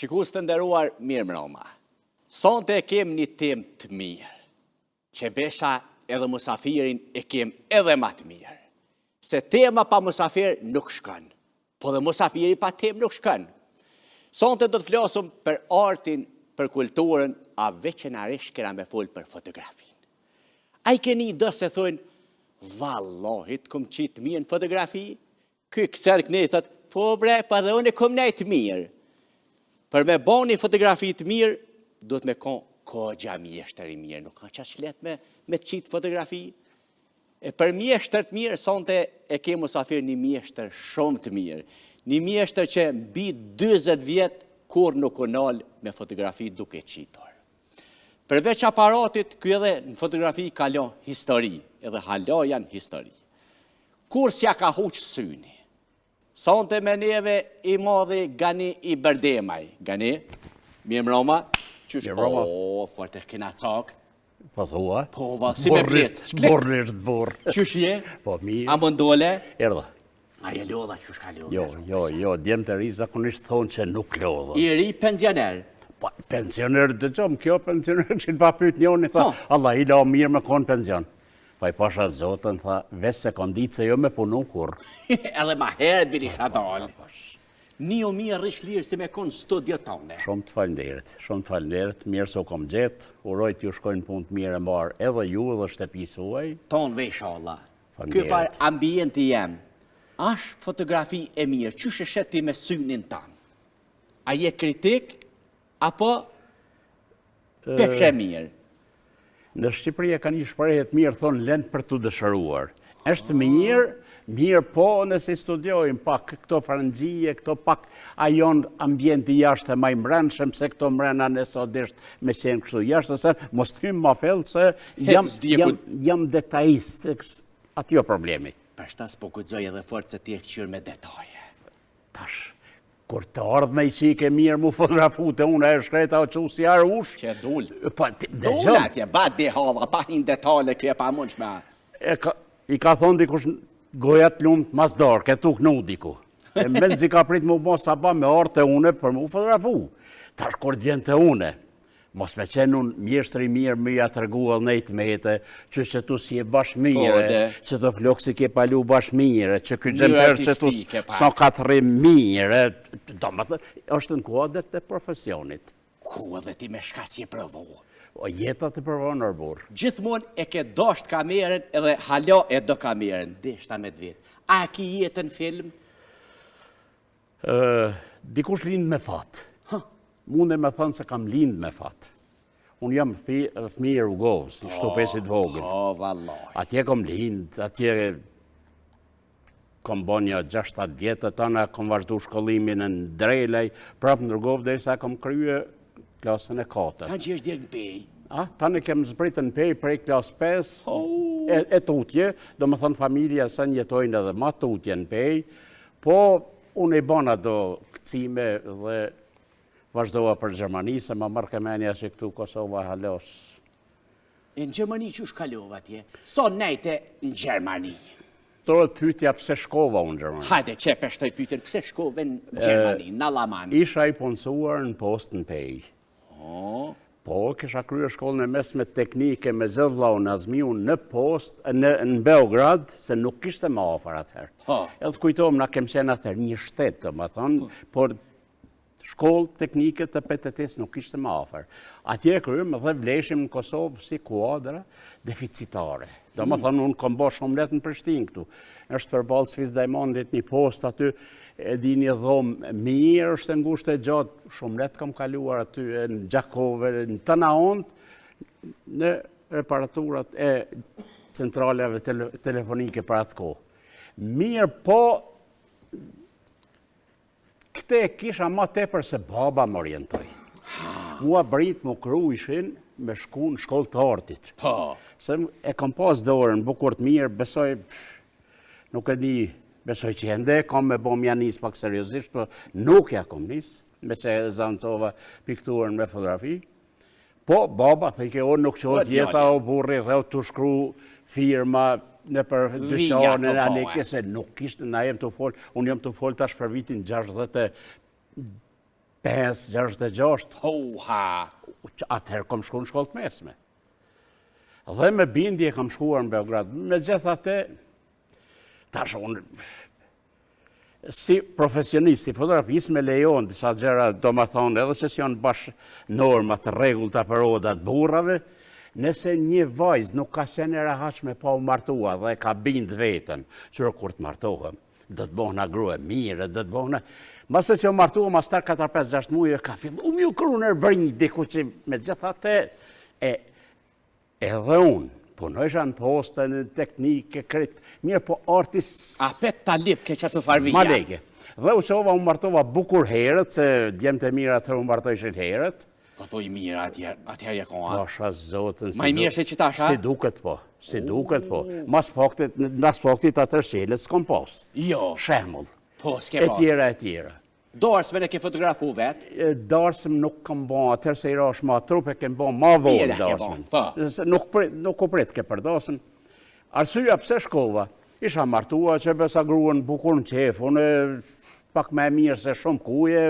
Shikues të nderuar, mirëmrama. Sonte e kem një temë të mirë, që besha edhe musafirin e kem edhe ma të mirë. Se tema pa musafir nuk shkon, po dhe musafiri pa temë nuk shkon. Sonte do të flasëm për artin, për kulturën, a veçanarisht kena me folë për fotografinë. A i keni do se thojnë, vallahi të kom qitë mirë në fotografi, Ky kcen knej thot, po bre, pa dhe unë e kom nejt mirë. Për me bo një fotografi të mirë, duhet me kon kogja mjeshtër i mirë, nuk ka qaq lehtë me, me të qitë fotografi. E për mjeshtër të mirë, sonte e ke musafir një mjeshtër shumë të mirë. Një mjeshtër që mbi 20 vjet, kurrë nuk u nal me fotografi duke qitur. Përveç aparatit, ky edhe në fotografi ka lo histori, edhe hala janë histori. Kurrë s'ja ka huq syni. Sonte me neve i madhi Gani Ibërdemaj. Gani, mirëmrama. Qysh, Mirëmrama. o, fort e kena cak. Po thua? Po, va, si me blecë. Burrnisht burrë. Qysh je? Po, mirë. A më ndole? Erdha. A je lodha, qysh ka lodha? Jo, jo, jo, djemt e ri zakonisht thonë që nuk lodhën. I ri pensioner. Po, pensioner, dëgjom, kjo pensioner që në pa pyet njoni, tha, Po. Allah, i la mirë me konë pension. Po i pasha zotën, tha, veç se kom ditë se jo me punu kurrë. Edhe ma herët bili shadal. Një o mirë rrish lirë si me konë studio tone. Shumë të falënderit, shumë të falënderit, mirë se u kom gjetë, uroj t'ju shkojnë punë të mirë e mbarë edhe ju edhe shtëpisë suaj. Tonëve ishalla. Ky Faleminderit. farë ambienti jem, ashtë fotografi e mirë, qysh e sheh ti me synin tanë? A je kritik, apo pe sheh mirë? Në Shqipëri e kanë një shprehje të mirë, thonë lënë për të dëshiruar. Është mirë, mirë po nëse i studiojmë pak këto frangije, këto pak a jonë ambienti jashtë e ma i mbrendshëm, pse këto mrena nëse desht me qenë kështu jashtë, se mos të hymë ma fell se jam, s'di e jam, jam detajist, aty o problemi. Për shta s'po guxoj edhe fort se ti e këqyr me detaje. Tash, kur të ardhë me i qike mirë mu fotografu të unë e shkreta o qu si arush. Që e dul. Pa, ti- Dul dëgjom, atje, ba de hava, pa hin detale, kjo e pa mundshme. e ka, i ka thonë dikush goja të lumt mas dorë, ke tu knu diku. E menzi ka prit mu bo saba me ardhë të une për mu fotografu. Tash kur të vjen të une, mos me qenë unë mjeshtër i mirë me ja tregu edhe nejt mete, që që tu si e bash mirë, Po, de. që të flokë si ke palu bash mirë, që ky Mënyrë xhemper që tu artistike, pak. sa ka të rri mirë, do më thënë, është në kuadër të profesionit. Ku edhe ti me shka si e provu. O jeta të provon or burr. Gjithmonë e ke dosht kamerën edhe hala e do kamerën, deshta me të vetë. A e ki jetën film? Ë, dikush lind me fat. Ha. Munde me thënë se kam lind me fat. Unë jam fëmijë i Rugovës, i Shtupecit vogël. Po, vallaj. Atje kom lind, atje kom bo një 6-7 vjetë të tëna, kom vazhdu shkollimin në Ndrelaj, prapë në Rugovë, derisa kom krye klasën e 4. Tanë që është djerë në Pejë. A, tani kem zbritën në Pejë prej klasë 5 Oh. e, e tutje, do më thënë familja se në jetojnë edhe ma tutje në Pejë, po unë i bona do këcime dhe vazhdova për Gjermani, se ma marrë kemenja që këtu Kosova halos. E në Gjermani qysh kalova atje? So nejte në Gjermani? Shtrohet pyetja pse shkova unë në Gjermani. Hajde, që e peshtoj pyetjen, pse shkove në Gjermani, në Allaman? Isha i punësuar në postë në Pejë. O, Po, kisha kryer shkollën e mesme teknike me gjithë vllaun Nazmiu në post, në, në Beograd, se nuk kishte më afër atëherë. Po. Edhe të kujtohem, na kem qenë atëherë një shtet, do më thonë, por shkollë teknike të PTT-s nuk kishte më afër. Atje e kryem dhe vleshim në Kosovë si kuadra deficitare. Do më thonë, unë kom bo shumë letë në Prishtinë këtu. Është përballë Swiss Diamondit një post aty, e di një dhomë mirë, është e ngushtë e gjatë, shumë letë kam kaluar aty e në Gjakove, në tëna onët, në reparaturat e centraleve tele, telefonike për atë kohë. Mirë, po, Këte e kisha ma tepër se baba më orientoi. Mua brit më krujshin me shku në shkollë të artit. Po. Se e kam pas dorën bukur të mirë, besoj, nuk e di, besoj që ende e kam me bo m'ja nis pak seriozisht, po nuk ja kom nis, me që e zancova pikturën me fotografi. Po, baba, thojke, o nuk qohet Po, jeta, o burri, dhe o të shkru firma në për dyqane, të në po, aneke, se nuk kishte, na jem të fol, unë jam të fol tash për vitin 60 e... 5, 66. Oha! Atëherë kom shku në shkollë të mesme. Dhe me bindje kam shkuar në Beograd. Megjithatë, tash unë, si profesionist i fotografisë me lejon disa gjëra, domethonë, edhe që s'janë bash norma të rregullta për odat e burrave, nëse një vajzë nuk ka qenë e rehatshme pa u martua dhe ka bind veten, që kur të martohem, do të bohna grua e mirë, do të bohna... Masi që u martua, mas 4, 5, 6 mujë, ka fillu m'ju kru nër brinjë, diku që megjithatë, e, edhe unë, punojsha në poste, në teknike, krejt, mirë, po arti... Apet ta lipke qato farë vija. Ma leke. Dhe u çova, u martova bukur herët, se djemtë e mirë atëherë u martojshin herët, Po thoj mirë atëherë, atëherë je kon. Pasha zotën si. Ma i mirë se qitash, a? Si duket po, si duket po. Mas faktit, mas faktit atëherë qele s'kom pas. Jo. Shembull. Po, s'ke pas. E tjera, e tjera. Darsmën e ke fotografu vet? Darsëm nuk kam bo, atëherë se i rash ma trup e kem bo ma vonë darsmën. Po. Nuk, nuk u prit ke për darsëm. Arsyeja pse shkova, isha martua që besa gruën bukur në qef, unë pak ma e mirë se shumë kuje,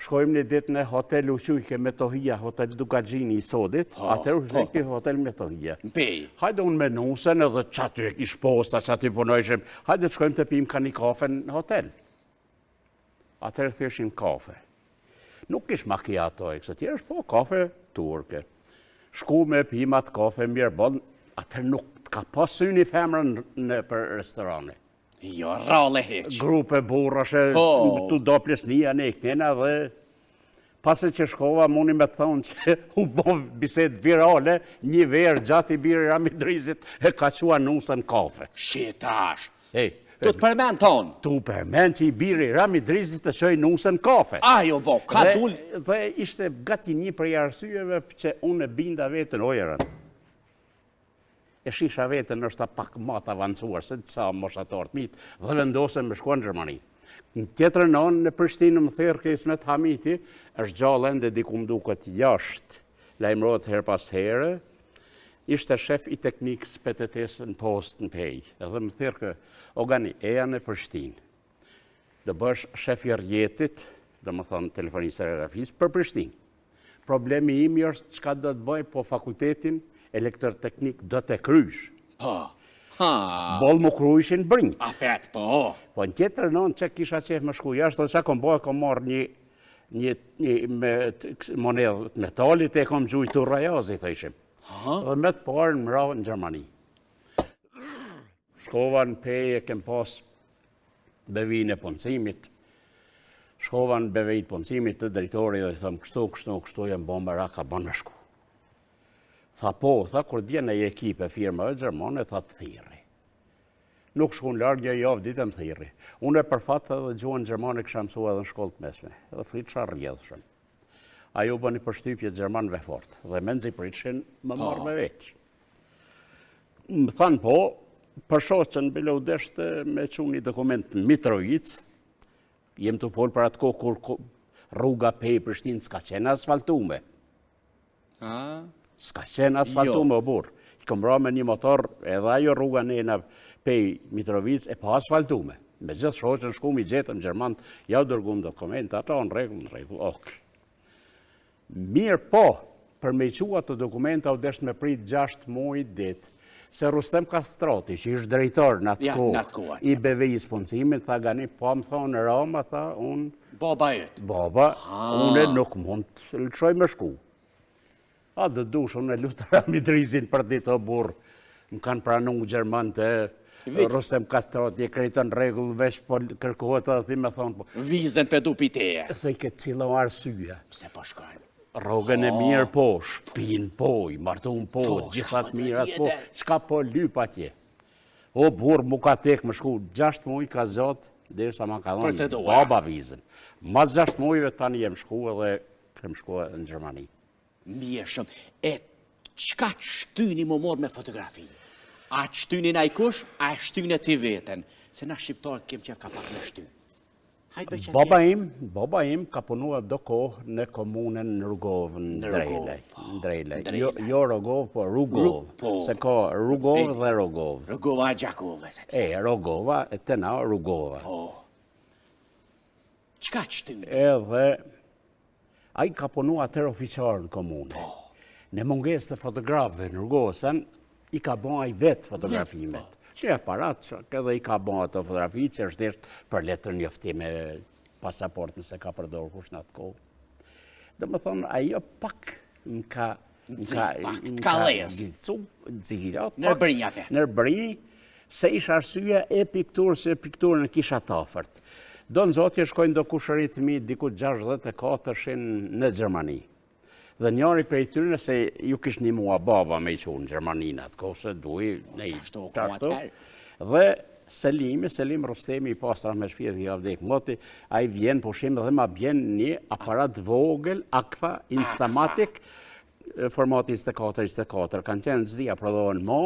Shkojmë një ditë në hotel u qujke Metohija, hotel Dukagjini i sodit, po, atëherë u po. qujke hotel Metohija. Në Pejë. Hajde unë me nusen edhe qaty ish posta, qaty punojshim, hajde të shkojmë të pim ka një kafe në hotel. Atëherë thojshin kafe. Nuk ish makiato e këso tjerësh, po kafe turke. Shku me pim atë kafe mirë bon, atëherë nuk të ka pas syni femrën nëpër restorane. Jo, rrallë hiç. Grupe burrash e po. tu do plesnia ne këtena dhe pasi që shkova muni me të thonë që u bo bisedë virale një verë gjatë i biri Rami Idrizit e ka çua nusën kafe. Shitash. Ej, Tu të përmen tonë. Tu përmen që i biri Rami Idrizit e çoi nusën kafe. Ajo bo, ka dul. Dhe ishte gati një prej arsyeve që unë e binda veten ojërën. E shisha veten ndoshta pak ma të avancuar se disa moshatarë të mitë dhe vendosem me shkua në Gjermani. Në tjetrën anë në Prishtinë më thirrke Ismet Hamiti, është gjallë ende diku më duket jashtë, lajmërohet herë pas here, ishte shef i teknikës PTT-së në postë në Pejë, edhe më thirrke, o Gani, eja në Prishtinë. Do bëhesh shef i rrjetit, domethonë telefonisë telegrafisë, për Prishtinë. Problemi im është çka do të bëj, po fakultetin elektroteknik do të krysh. Po. Ha. Boll m'u kryshin brinjt. Apet, po. Po në tjetrën anë që kisha qef me shku jashtë, dhe çka kom bo, kom marrë një, një, një me monedhë të metalit e kom gjujt turrajazi, thojshim. Ha? Dhe me të parën më ra në Gjermani. Shkova në Pejë, kem pas BVI-në e punësimit. Shkova në BVI të punësimit te drejtori dhe i thom kështu, kështu, kështu, jam bo merak, a bon me shku. Tha po, tha, kur të vjen një ekip e firmave gjermane, tha të thirri. Nuk shkun larg një javë ditë më thirri. Unë e për fat edhe gjuhën gjermane kisha mësu edhe në shkollë të mesme, edhe flitsha rrjedhshëm. Ajo u bëni përshtypje gjermanëve fort, dhe menzi pritshin më po. marrë me veti. Më thanë po, për shoqen bile u deshte me çu një dokument në Mitrovicë, jem tu folë për atë kohë kur rruga Pejë Prishtinë s'ka qenë asfaltume. S'ka qenë asfaltume, jo. o burrë. I kom ra me një motor, edhe ajo rruga në Pejë Mitrovicë e pa asfaltume. Me gjithë shoqen shkum i gjetëm gjermant, ja u dërgum dokumenta, ato në rregull, në rregull, ok. Mirëpo, për me i çu ato dokumenta u desht me prit 6 muaj ditë, se Rustem Kastrati, që ish drejtor në atë kohë, i BVI-së punësimit, tha Gani, po më thonë Rama, tha, unë... Baba yt. Baba, unë nuk mund të lëshoj me shku. A do dush, unë e luta Rami Idrizin për ditë o burrë, më kanë pranu gjermanët e Rustem Kastrati, e krejt në rregull, veç po kërkohet edhe ti me thonë. Po. Vizën pe du pi teje. Thojke cila o arsyeja. Pse po shkojnë? Rrogën e mirë po, shpin po, i martum po, po gjitha të mirat po, çka po lyp atje. O burrë, mu ka tek me shku, gjashtë muj ka zgjat, derisa ma ka dhënë baba vizën. Mas gjashtë mujve tani jem shku edhe kem shku në Gjermani. Mirë shumë. E çka të shtyni m'u marrë me fotografi? A të shtyni najkush, a e shtyne ti veten? Se na shqiptarët kem qef ka pak me shty. Baba im, baba im ka punua do kohë në komunën në Rugovë, në Drelaj. Po, në Drelaj. Jo, jo Rogovë, po Rugovë. Po. Se ka Rugovë dhe Rogovë. Rugova e Gjakovës. E, Rogova, e te na Rugova. Po. Çka të shtynë? Edhe, ai ka punu atëherë ofiqar në komunë. Po. Në mungesë të fotografëve në Rugosën, i ka bo ai vetë fotografimet. Po. Që aparat, që edhe i ka bo ato fotografi, që është desht për letërnjoftime, pasaport nëse ka përdorë kush në atë kohë. Domethonë, ajo pak më ka... Më ka... Më ka nxitu, nxitu, Në brinjë apet. Në brinjë, se ish arsyeja e pikturës, se pikturën e kisha të afërt. Do në zotje shkojnë do kushërit mi diku 64-shin në Gjermani. Dhe njëri prej tyre se ju kish nimua baba me i çu në Gjermani në atë kohë, se duhej në i qashtu. Dhe Selimi, Selim Rustemi i pastë rahmet shpirti i ka vdek moti, ai vjen pushim dhe ma bjen një aparat vogël, Agfa, Instamatic, formati 24, 24, kanë qenë s'di a prodhohen mo,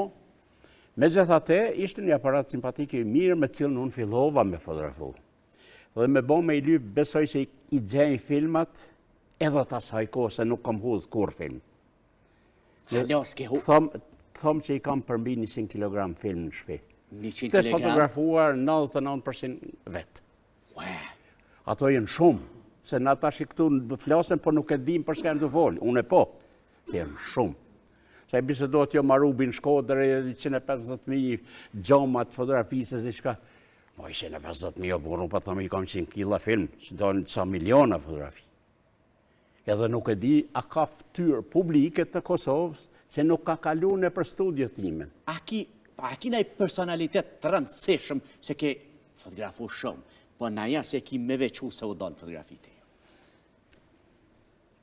Megjithatë, ishte një aparat simpatik i mirë me cilën unë fillova me fotografu. Dhe me bo me i lypë, besoj që i gjej filmat edhe të asaj kohë, se nuk kam hudhë kurrë film. Hala s'ke hudhë? Thom, thom që i kam përmbi 100 kg film në shpi. 100 kg? Të fotografuar 99% vetë. Ue. Ato janë shumë, se na tash këtu flasim, po nuk e dim për çka janë tu folë. Unë e po, se janë shumë. Se e bisedohet jo Marubi në Shkodër, 150.000 xhama të fotografisë, se çka. Po 150.000, o burrë, unë po thom i kam 100 kila film, që do në ca miliona fotografi. Edhe nuk e di, a ka ftyrë publike të Kosovës, që nuk ka kalu nëpër studio timen. A ki, a ki naj personalitet të rëndësishëm se ke fotografu shumë, po naja se ki me veçu se u donë fotografitë?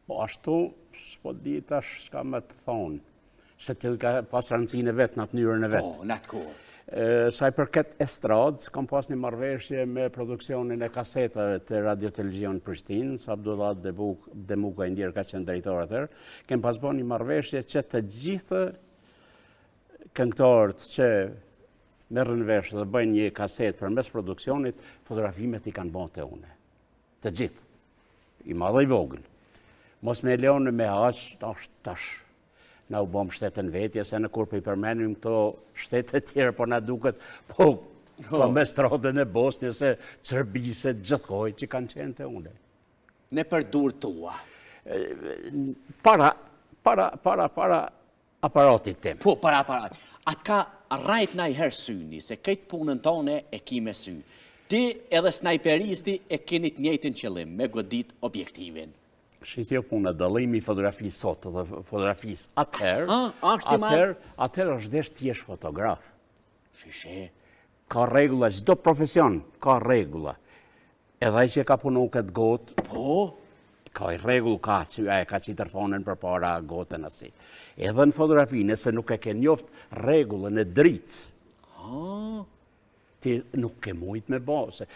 Po ashtu, s'po di tash çka me të thonë, secili ka pas rëndësinë e vet në atë mënyrën e vet. Po, në atë kohë. Sa i përket estradës, kam pas një marrëveshje me produksionin e kasetave të Radio Televizion Prishtinë, Abdullah Demuka i ndjerë ka qenë drejtor atëherë, kem pas bo një marrëveshje që të gjithë këngëtarët që merren vesh dhe bëjnë një kasetë përmes produksionit, fotografimet i kanë bo te une. Të gjithë. I madh e i vogël. Mos me leonë me aq, tash, tash. Na u bomë shtet n'vetje, se në kur po i përmenim këto shtete tjera, po na duket, po, po me estradën e Bosnjës, e Serbisë, gjithkujt që kanë qenë te une. Nëpër duart tua. Para, para, para, para, aparatit tim. Po, para aparatit. A të ka rrejt najherë syni, se këtë punën tone e ki me sy. Ti edhe snajperisti e keni të njëjtin qëllim, me godit objektivin. Shi si o puna, dallimi i fotografisë sot dhe fotografisë atëherë, atëherë, atëherë është desht të jesh fotograf. Shishe. Ka rregulla, çdo profesion ka rregulla. Edhe ai që ka punu këtë gotë, po, ka i rregull ka që e ka qitë telefonin përpara gotën asi. Edhe në fotografi, nëse nuk e ke njoft rregullën e dritës, ti nuk ke mujt me bo, se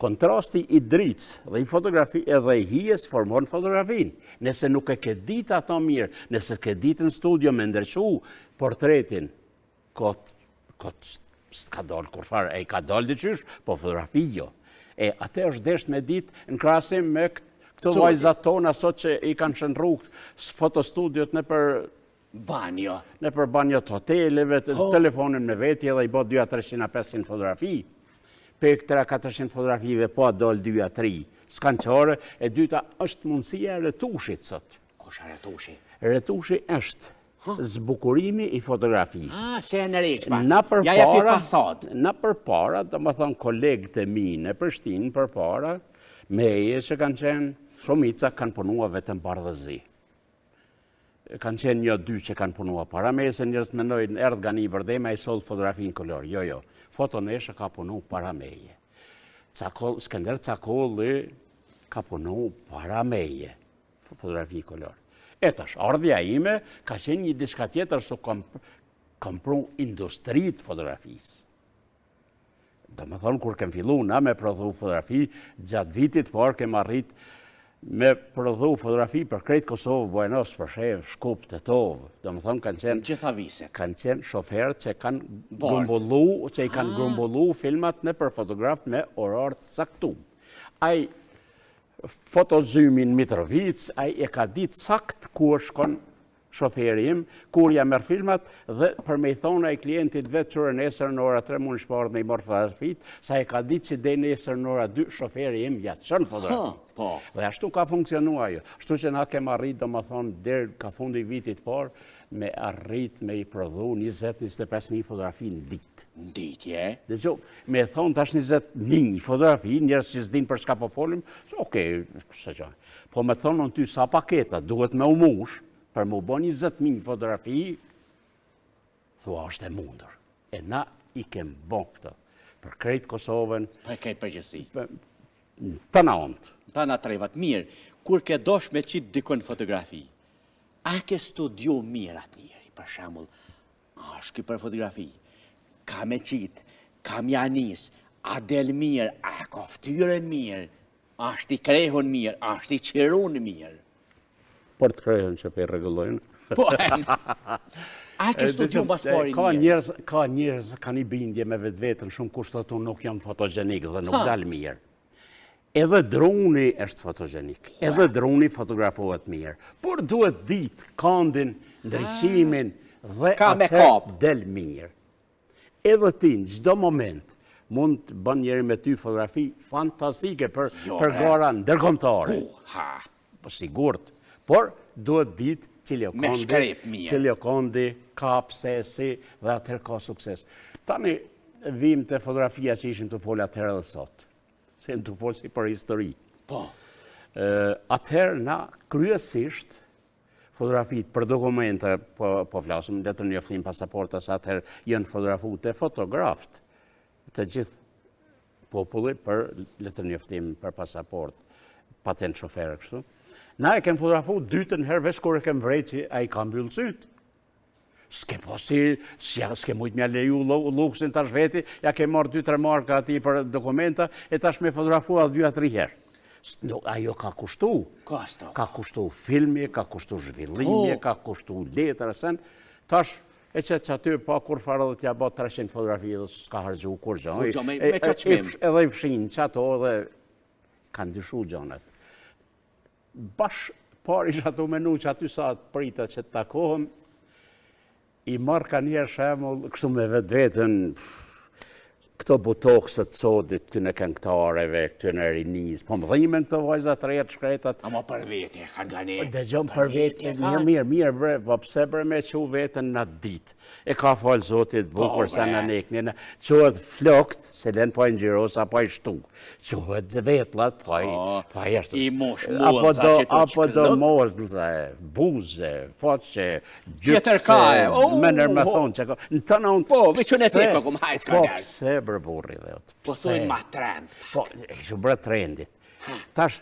kontrasti i dritës dhe i fotografi edhe i hijes formon fotografinë. Nëse nuk e ke ditë ato mirë, nëse ke ditë në studio me ndrequ portretin, Kot, kot, s'ka dalë kurrfarë, e i ka dalë diqysh, po fotografi jo. E atë është desht me ditë në krahasim me këto vajzat tona sot që i kanë shndërru fotostudiot nëpër banjo. Nëpër banjo të hoteleve, të po. telefonin me veti edhe i bo 2 300 500 fotografi. Prej 3 400 fotografive po a dol 2 a 3. S'kanë qare, e dyta është mundësia e retushit sot. Kush a retushi? Retushi është Zbukurimi i fotografisë. Ah, se e ndreq pak. Na përpara, ja jepi fasadë. Na përpara, domethonë kolegët e mi në Prishtinë përpara, meje që kanë qenë, shumica kanë punua vetëm bardhezi. Kanë qenë një dy që kanë punua para meje, se njerëzit mendojnë erdh Gani Ibërdema i soll fotografinë kolor. Jo, jo, Foto Nesha ka punu para meje. Cakoll, Skender Cakolli ka punu para meje. fotografi kolor. E tash, ardhja ime ka qenë një diçka tjetër, se kam, kam pru industri të fotografisë. Domethonë, kur kem fillu na me prodhu fotografi, gjatë vitit parë kem arrit me prodhu fotografi për krejt Kosovë, Bujanoc, Preshevë, Shkup, Tetovë. Domethonë, kanë qenë... Gjitha viset. Kanë qenë shoferë që kanë grumbullu, që i kanë ah. grumbullu filmat nëpër fotograf me orar të caktum. Ai Fotozymi në Mitrovicë, ai e ka ditë sakt ku shkon. shoferi im, kur ja merr filmat dhe për me i thonë ai klientit vetë qyre nesër në ora 3 mund shparë me i marrë fotografitë, sa e ka ditë që dhe nesër në ora 2 shoferi im ja çon fotografitë. Po. Dhe ashtu ka funksionu ajo. Ashtu që na kem arrit, domethonë, deri ka fundi i vitit parë, me arrit me i prodhu 20-25.000 fotografi në ditë. Në ditë, je? Dëgjo, me thonë tash 20.000 fotografi, njerëz që s'din për çka po folim, okej, okay, gjë. Po me thonë unë ty sa paketa, duhet me u mush, për me u bo 20.000 fotografi, thua është e mundur. E na i kem bo këto, për krejt Kosovën. Për krejt përgjithësi. Në tana anët. Në tana trevat, mirë, kur ke dosh me qitë dikon fotografi, a ke studiu mirë atë njeri, për shembull, a është ky për fotografi, ka me qitë, ka m'ja nis, a del mirë, a ka ftyrën mirë, A është i krehun mirë, a është i qirun mirë. Por të krehun që pe rregullojnë. Po, a ke studiu mas pari ka njerëz, ka njerëz, ka një bindje me vetveten, shumë kush thotë unë nuk jam fotogenik dhe nuk dal mirë. Edhe druni është fotogenik, edhe druni fotografohet mirë, por duhet ditë kandin, ndriçimin dhe atëherë del mirë. Edhe ti në çdo moment mund të bën njeri me ty fotografi fantastike për jo, për gara ndërkombëtare. Ha. Po sigurt. Por duhet ditë cili o kondi, cili o kondi, ka pse si dhe atëherë ka sukses. Tani vim te fotografia që ishim tu folë atëherë edhe sot. Se jemi tu folë si për histori. Po. Atëherë na kryesisht Fotografitë për dokumente, po, po flasim, letërnjoftim, pasaporta, se atëherë janë fotografu te fotograft, të gjithë populli për letërnjoftim, për pasaport, patent shofer, kështu. Na e kem fotografu dytën herë veç kur e kem vrejt që ai ka mbyllë sytë. S'ke po si, s'ke mujtë m'ja leju luksin tash veti, ja ke marrë 2-3 marka atij për dokumenta, e tash me fotografu atë 2 a 3 herë. No, ajo ka kushtu. Kosto. Ka kushtu filmi, ka kushtu zhvillimi, po. ka kushtu letra, sen. Tash, e qet qaty, pa kurrfarë dhe t'ja bo 300 fotografi dhe s'ka harxhu kurgjo. Kurgjo, me, me qatë çmim. Edhe i fshin qato dhe ka ndryshu gjonat. Bash parë isha tu menu që aty sa të prita që të takohem, i marr ka njëherë shembull, kështu me vetveten, këto botokset sodit, këtyne këngëtareve, këtyne rinisë, po më dhimen këto vajza të reja të shkretat. Ama për vete, ka nga ne. Dëgjom për vete, mirë, mirë, mirë, bre, po pse bre me çu veten në ditë. E ka falë Zoti bukur po, sa në nekë, çohet flokt, se len pa i ngjyros, pa i shtu. Çohet zvetllat, pa i, po, pa i ashtu. I mush apo do, apo do mollza, buze, faqe, gjykse, ka e, oh, mënër me thonë që ka, në të në unë, po, veç unë e teko, kum hajtë ka Po, pse bre burri dhe, Po, thujnë ma trend, pak. Po, e që bre trendit. Tash,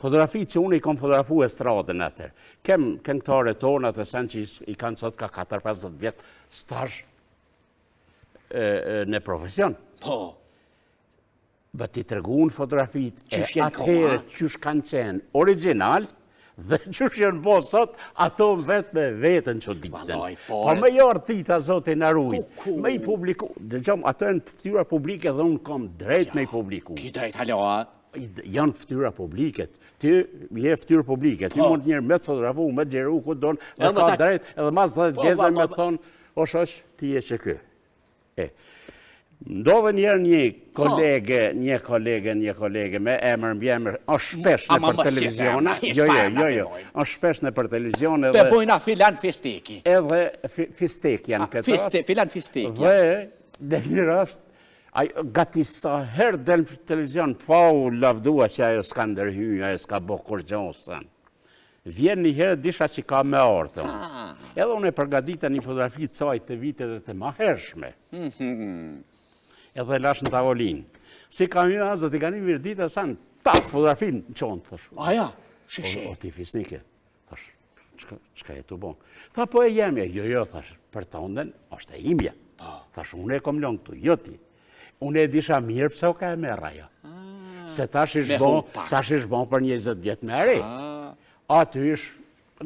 fotografitë që unë i kom fotografu estradën atër, kem këngëtare tona të sen që i kanë sot ka 4-50 vjet stazh në profesion. Po. Dhe t'i tregun fotografitë e atëherë qysh kanë qenë original, dhe qysh janë bo sot, ato vetë me veten që ditën. Po, po me jarë dita, zoti na rujt, me i publiku, dëgjom, ato janë ftyra publike dhe unë kom drejt me i publiku. Ki drejt, alo, a? Janë ftyra publike, ti je ftyrë publike, ti po. mund njëherë me të fotografu, me të xhiru, ku don, dhe ka drejt, edhe mas 10 po, vjetëve me thonë, o shoq, ti je qeky. E, ndodhe njëherë një kolege, një kolege, një kolege me emër, mbiemër, është shpesh nëpër televizione, jo, jo, jo, jo, është shpesh nëpër televizione edhe... Pe bojna filan fisteki. Edhe fisteki janë këtë rast. Filan fisteki. Dhe, në një rast, gati sa herë del në televizion, pa u lavdua që ajo s'ka ndërhy, ajo s'ka bo kurgjo, sen. Vjen një herë disha që ka me ardhë. Ah. Edhe unë e përgadita një fotografi të saj të viteve të mahershme. Mhm. Edhe lash në tavolinë. Si ka një azë, t'i ka një mirëdita, sa në tak fotografinë në qonë, thash. A ja, shishe. O, ti fisnike, thash, çka je tu bo? Tha, po e jemja, jo, jo, thash, për tënden, është e imja. Po. Thash, unë e kom lonë këtu, jo ti. Unë e disha mirë pse o ka e merr ajo. Ah, Se tash ish bo, tash ish bo për 20 vjet më re. Ah. Aty ish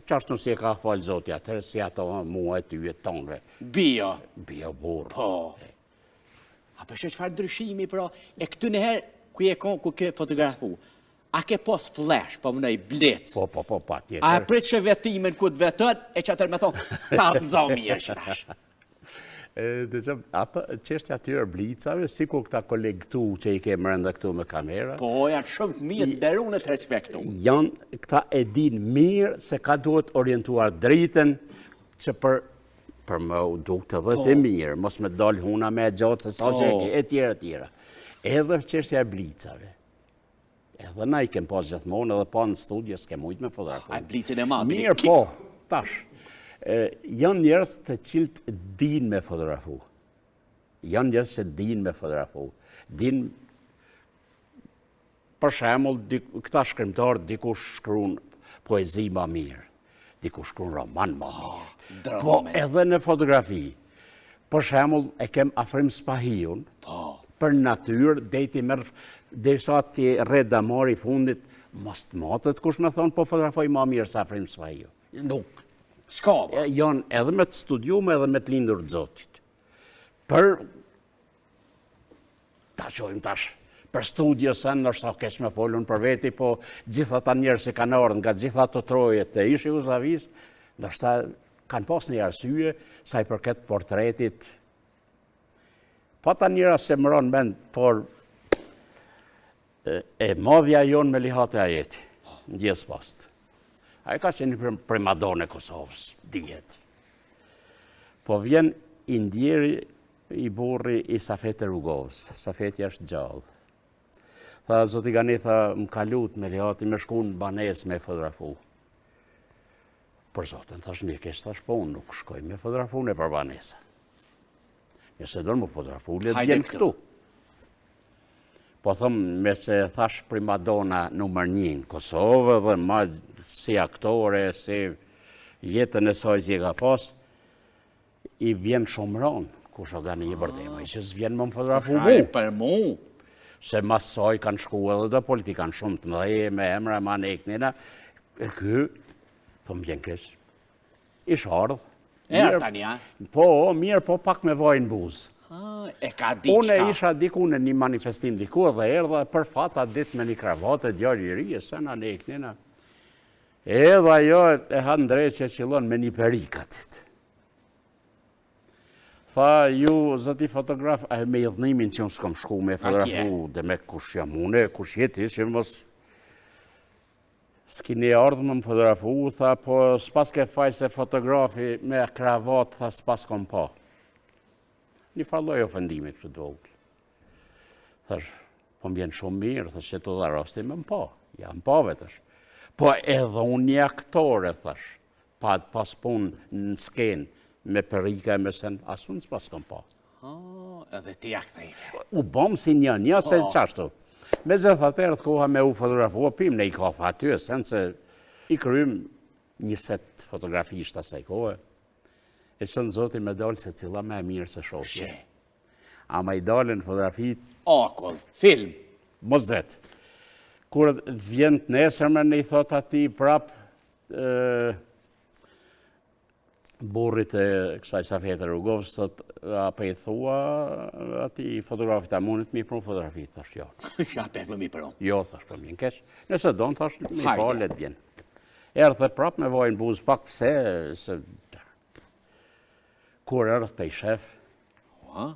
qashtu si e ka falë Zoti atëherë, si ato mua e ty e tonëve. Bio. Bio burrë. Po. A po sheh çfarë ndryshimi, pra, e këtu në herë, ku je kon, ku ke fotografu? A ke pos flash, po mënoj blic? Po, po, po, patjetër. A e pritshe vetimin ku të veton, e që atër me thonë, ta të nëzo mirë që tash. Dhe që, atë çështja atyre blicave, sikur këta kolegë këtu që i ke mrenda këtu me kamera. Po, janë shumë të mirë, nderun e të respektu. Janë, këta e din mirë se ka duhet orientuar dritën që për për me u dukë edhe po. të mirë, mos me dalë huna me e gjatë se sa po. që e ke, e tjera, e tjera. Edhe çështja e blicave. Edhe na i kem pas gjithmonë edhe pa në studio s'ke mujtë me fotografu. A blicin e madh. Mirë po, tash. Janë njerëz të cilët din me fotografu. Janë njerëz që din me fotografu. Din për shembull këta shkrimtarë dikush shkruan poezi ma mirë. Dikush shkruan roman ma mirë. Oh, po edhe në fotografi. Për shembull, e kem Afrim Spahiun, po. për natyrë, deri t'i merr, derisa t'i rreh damari i fundit, mos të matet kush me thonë, po fotografoj ma mirë se Afrim Spahiu. Nuk. S'ka. Janë edhe me të studiume edhe me të lindur të Zotit. Për Ta qojmë tash për studio se ndoshta keq me folun për veti, po gjithë ata njerëz që kanë ardhur nga gjithë ato troje të ish Jugosllavisë, ndoshta kanë pas një arsye sa i përket portretit. Po ta njëra se më ra n'mend, por e madhja jonë Melihate Ajeti, ndjesë pastë. Ajo ka qenë një primadonë e Kosovës, dihet. Po vjen i ndjeri I burri i Safete Rugovës, Safetja është gjallë. Tha, zoti Gani, tha, më ka lutë Melihati me shku në banesë me fotografu. Për zotin, thash, një keq, thash, po unë nuk shkoj me fotografu nëpër banesa. Nëse don me fotografu, le të vjen këtu. Po thom, meqë thash primadona numër një në Kosovë dhe ma si aktore, si jetën e saj si e ka pas, I vjen shumë rëndë, kush o Gani Ibërdemaj, që s'vjen me më fotografu mu. Për mu? Se mas saj kanë shku edhe do politikanë shumë të mëdhej, me emra, ma ne kënina, e ky, po më vjen keq, ish ardhë. E ardhë tani, a? Po, mirë, po pak me vaj në buzë. E ka diçka. Unë isha diku në një manifestim diku dhe erdha për fat atë ditë me një kravatë e djalë i ri, e se na ne kënina. Edhe ajo e han dreqi e qëllon me një perikë atit. Tha, ju, zoti fotograf, a e me idhnimin që unë s'kom shku me fotografu, dhe me kush jam une, kush je ti, që mos... S'kini ardhë me më fotografu, tha, po s'paske faj se fotografi me kravat, tha, s'paskom pa. Një farë lloj ofendimi kështu të vogël. Thash, po më vjen shumë mirë, thash, që t'u dha rasti me më pa. Ja, më pave, thash. Po edhe unë një aktore, thash, pa pas punë në skenë, me perika e me sen, as unë s'paskom pa. Oh, edhe ti ja ktheve. U bom si një, një se oh. qashtu. Megjithatë erdh koha me u fotografu, pim një kafe aty, e sen se i krym një set fotografish të asaj kohe. E çon zoti me dalë secila ma e mirë se shoqja. Ama i dalën fotografitë... Akull, film. Mos vet. Kur vjen të nesërmen i thot atij prap burrit e kësaj Safete Rugovës, thot, a po i thua atij fotografit a mundet m'i pru fotografitë, thash, jo. Ja, pe më m'i pru. Jo, thash, po më keq. Nëse don, thash, m'i pa, le të vjen. Erdhe prap me vaj n'buzë pak pse, se... Kur erdh pe shef, Ua?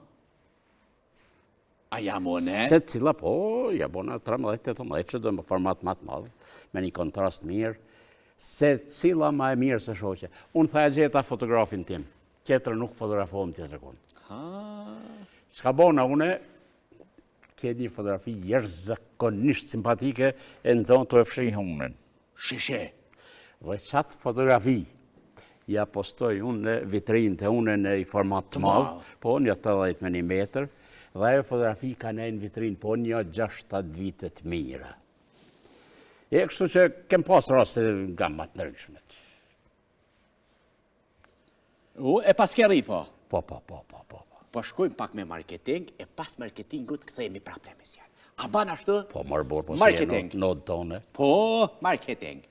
A ja bone? Secila, po, ja bona 13, 18, që do me format ma të madh, me një kontrast mirë, secila ma e mirë se shoqja. Unë tha e gjeta fotografin tim, tjetër nuk fotografohem tjetërkund. Ha. Çka bona une, ke një fotografi jashtëzakonisht simpatike e nxonë tu e fshi hunën. Shishe. Dhe qatë fotografi, ja postoj unë në vitrinë të unë në i format të madh, po një 80 me një metër, dhe ajo fotografi ka nejt në vitrinë, po një 6-7 vite të mira. E kështu që kem pas raste nga ma të ndryshmet. U, e paske rri, po? Po, po, po, po, po. Po, po shkojmë pak me marketing, e pas marketingut kthehemi prapë në emision. A ban ashtu? Po, mërë burrë, po si e në tone. Po, marketing.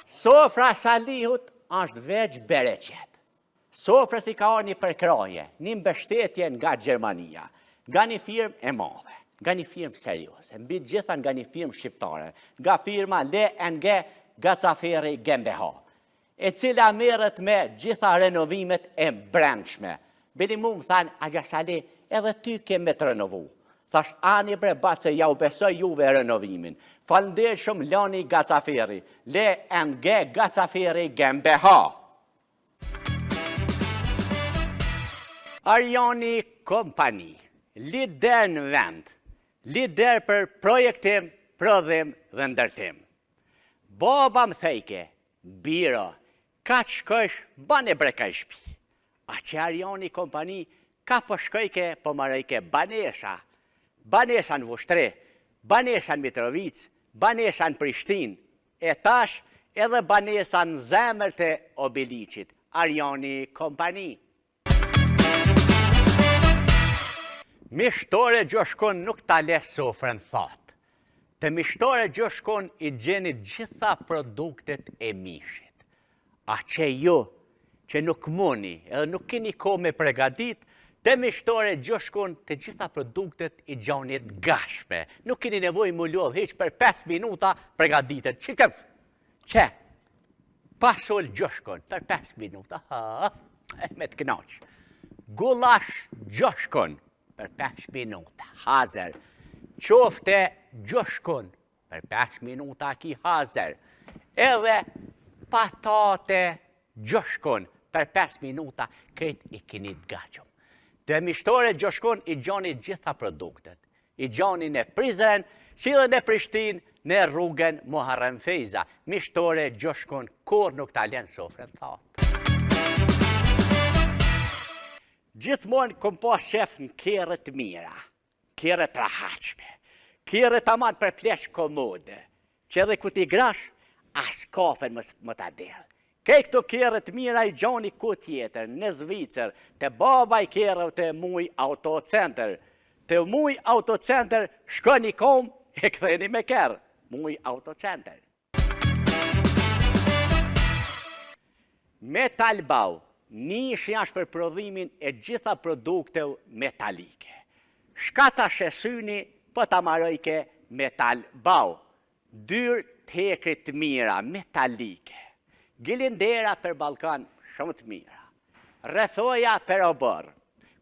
Sofra Salihut është veç bereqet. Sofrës i ka ardhë një përkrahje, një mbështetje nga Gjermania, nga një firmë e madhe. Nga një firmë serioze, mbi të gjitha nga një firmë shqiptare, nga firma LNG Gacaferri GmbH, e cila merret me gjitha renovimet e brendshme. Bili mu më thanë, Axha Sali, edhe ty ke me të renovu. Thash, ani bre bac se jau besoj juve renovimin. Faleminderit shumë Lani Gacaferri, LNG Gacaferri GmbH. Arjani Kompani, lider në vend, lider për projektim, prodhim dhe ndërtim. Baba më thejke, biro, ka të shkojsh, bane bre kaj shpi. A që Arjani Kompani, ka po shkojke, po marojke banesa. Banesa në Vushtrri, banesa në Mitrovicë, banesa në Prishtinë, E tash edhe banesa në zemër të Obiliqit, Arjani Kompani. Mishtore Xhoshkun nuk ta le sofrën thatë. Te Mishtore Xhoshkun i gjeni gjitha produktet e mishit. A që ju, që nuk muni, edhe nuk keni kohë me pregadit, te Mishtore Xhoshkun të gjitha produktet i gjoni të gatshme. Nuk keni nevojë m'u lodhë hiç për 5 minuta pregaditet. Që të, që, pasul Xhoshkun, për 5 minuta, ha, e me të knaq. Gullash Xhoshkun, për 5 minuta, hazër. Qofte Xhoshkun, Për 5 minuta ki hazër. Edhe patate Xhoshkun, për 5 minuta krejt i kini të gatshëm. Te Mishtore Xhoshkun i gjoni gjitha produktet. I gjoni në Prizren, si dhe në Prishtinë, në rrugën Muharrem Fejza. Mishtore Xhoshkun kurrë nuk ta len sofrën thatë. Gjithmonë kom pas qef në kerre të mira. Kerre të rahatshme. Kerre taman për pleq komode. Që edhe kur t'i grash, as kafen mos me ta derdh. Krejt këto kerre të mira i gjoni ku tjetër, në Zvicër, te baba i kerreve te Muj Auto Center. Te Muj Auto Center shkoni kom e ktheni me kerr. Muj Auto Center. Metalbau, nishi është për prodhimin e gjitha produkteve metalike. Shka ta sheh syni, po ta marojke Metalbau. Dyer të hekrit të mira, metalike. Gilindera për ballkon shumë të mira. Rrethoja për oborr.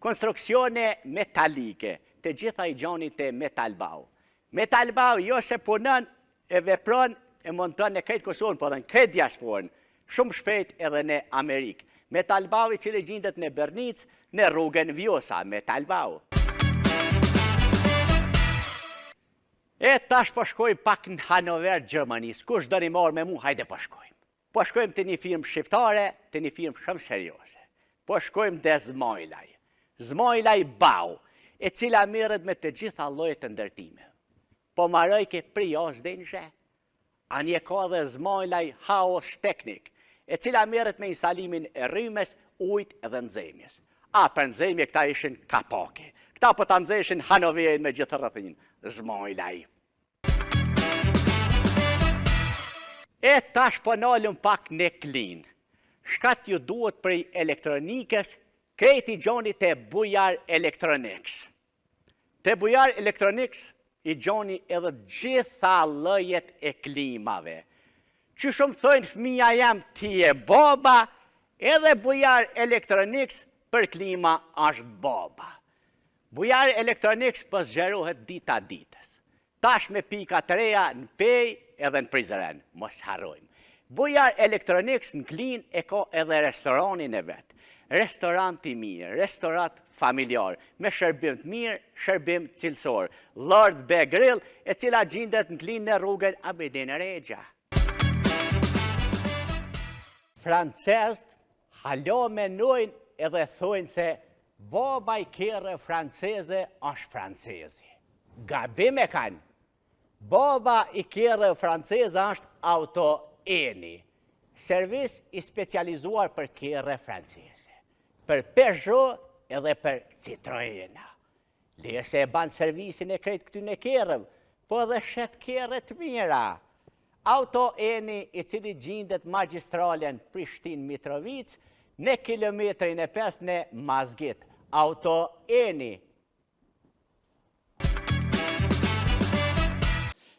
Konstruksione metalike, të gjitha i gjoni te Metalbau. Metalbau jo se punon e vepron e monton në krejt Kosovën, por edhe në krejt diasporën, shumë shpejt edhe në Amerikë. Metalbau i cili gjindet në Bërnicë, në rrugën Vjosa, Metalbau. E tash po shkojmë pak në Hanover, Gjermanisë. Kush doni me ardh me mu, hajde po shkojmë. Po shkojmë te një firmë shqiptare, te një firmë shumë serioze. Po shkojmë te Zmajlaj. Zmajlaj Bau, e cila merret me të gjitha llojet e ndërtimeve. Po marojke prej A-s deri në Zh. Ani e ka dhe Zmajlaj Haustechnik, e cila merret me instalimin e rrymës, ujit dhe nxehmjes. A, për nxehmje këta ishin kapake. Këta po ta nxehshin Hanoverin me gjithë rrethinë. Zmajlaj. E tash po nalëm pak në Klinë. Shka t'ju duhet prej elektronikës, krejt i gjoni te Bujar Electronics. Te Bujar Electronics i gjoni edhe gjitha llojet e klimave. Që shumë thojnë fëmija jem ti je baba, edhe Bujar Electronics për klima është baba. Bujar Electronics po zgjerohet dita ditës. Tash me pika të reja në Pejë edhe në Prizren, mos harrojmë. Bujar Electronics në Klinë e ka edhe restoranin e vet. Restorant i mirë, restorant familjar, me shërbim të mirë, shërbim cilësor. Lord Be Grill, e cila gjindet në Klinë në rrugën Abidin Rexha. Francezët hala menojnë edhe thojnë se Baba i kerreve franceze është francezi. Gabim e kanë. Baba i kerreve franceze është Auto Eni. Servis i specializuar për kerre franceze. Për Peugeot edhe për Citroena. Le se e ban servisin e krejt këtyne kerreve, po edhe shet kerre të mira. Auto Eni i cili gjindet magistralen Prishtinë-Mitrovicë në kilometrin e 5 në Mazgit. Auto Eni.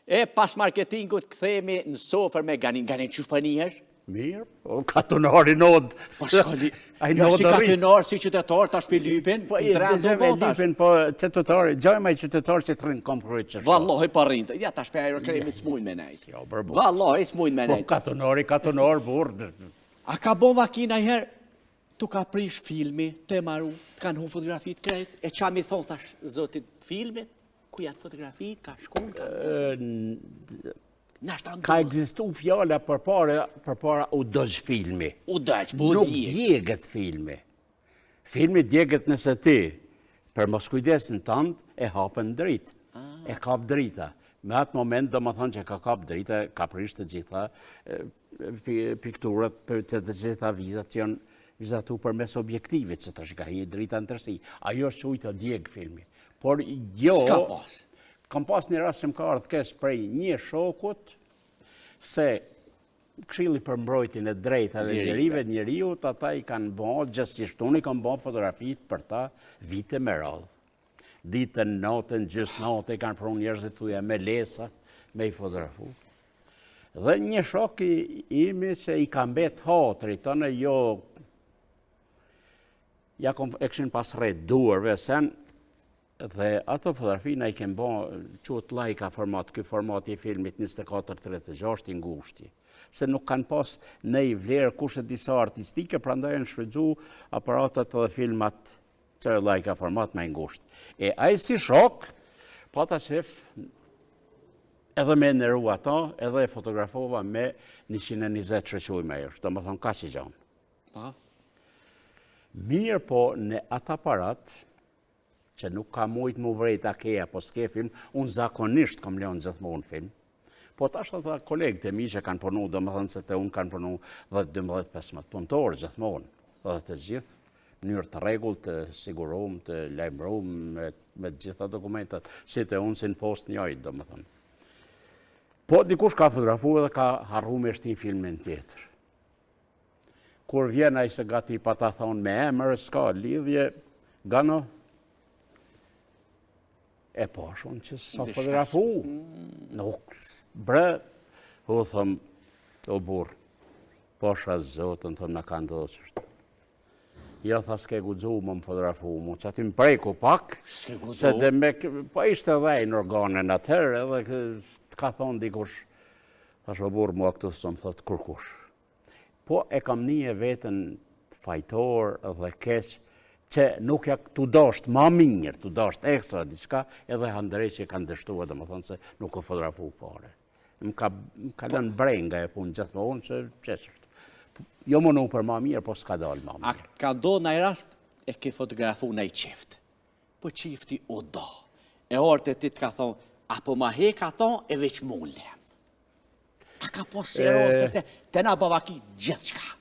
E pas marketingut kthehemi në sofër me Ganin. Ganin qysh po nihesh? Mirë, po katunari n'odë. Po s'ka Ai jo, si katunar, si qytetar, tash p'i lypin, po, në tre në bo tash. Lypin, po qytetari, gjaj ma i qytetar që të rrinë kom kryt që shto. Vallahi pa rrinë, ja tash pe aerokremit s'mujnë me nejtë. Jo, për burë. Vallahi s'mujnë me po, nejtë. Po katunari, katunar, burrë. A ka bo vaki najherë, t'u ka prish filmi, të e maru, të kanë hu fotografitë krejt, e ça m'i thonë tash zotit filmit, Ku janë fotografi, ka shkun, ka... Ka ekzistu fjala përpara, përpara u dogj filmi. U dogj, po u Nuk djeget filmi. Filmi djeget nëse ti, për moskujdesin tënd, e hap n'dritë. Ah. E kap drita. Me atë moment, domethonë që ka kap drita, ka prish të gjitha pikturat, për të gjitha vizat që janë vizatu përmes objektivit, që tash ka hi drita në tërsi. Ajo është qujtë djeg filmi. Por jo... S'ka pas. Kam pas një rast që më ka ardhë keq prej një shokut, se Këshilli për mbrojtjen e drejtave dhe lirive të njeriut, ata i kanë bo, gjithsesi unë i kam bo fotografitë për ta vite me radhë. Ditën, natën, gjysë natë, i kanë pru njerëzit thuja me lesa, me i fotografu. Dhe një shok i imi që i ka mbet hatri, të në jo Ja kom, e kishin pas rrejt duarve sen, dhe ato fotografi na i kem bo, quhet Leica format, ky formati i filmit 24-36 i ngushti. Se nuk kanë pas nej vlerë kush e disa artistike, prandaj janë shfrytzu aparatat dhe filmat që e Leica format ma i ngusht. E ai si shok, pata qef edhe me nderu ato, edhe e fotografova me 120 që quajmë ajo, domethonë kaq i gjanë. Pa? Mirëpo në atë aparat, që nuk ka mujtë mu vrejt a ke apo s'ke film, unë zakonisht kom lenë gjithmonë film. Po tash ata kolegët e mi që kanë punu, domethonë se te unë kanë punu 10, 12, 15 punëtorë gjithmonë, dhe të gjithë, në mënyrë të rregullt, të sigurum, të lajmërum, me, me të gjitha dokumentat, si te unë si në postë njëjtë, domethonë. Po dikush ka fotografu edhe ka harru me shti filmin tjetër. Kur vjen ai se gati pa ta thonë me emër, s'ka lidhje, Gano, e pash unë që s'o fotografu, nuk, bre, u thom, o burrë, pasha Zotin, thom, na ka ndodhë qështu. Jo, tha, s'ke guxu me më fotografu, mu, që aty më preku pak, se dhe me, po ishte dhe në organe në atëherë, edhe të ka thonë dikush, thash o burrë, mua këtu s'më thotë kurkush. Po e kam nie veten fajtor dhe keq që nuk ja tu dasht ma mirë, tu dasht ekstra diçka, edhe handrej që kanë dështuar, domethonë se nuk u fotografu fare. Më ka, më ka lënë brenga e punë gjithmonë që që është. Jo më nuk për ma mirë, po s'ka dalë ma mirë. A ka ndodhë naj rast e ke fotografu naj çift? Po çifti u da. E orte ti të ka thonë, apo ma hek ato e veç mu lem. A ka pas si raste se te na ba vaki gjithçka.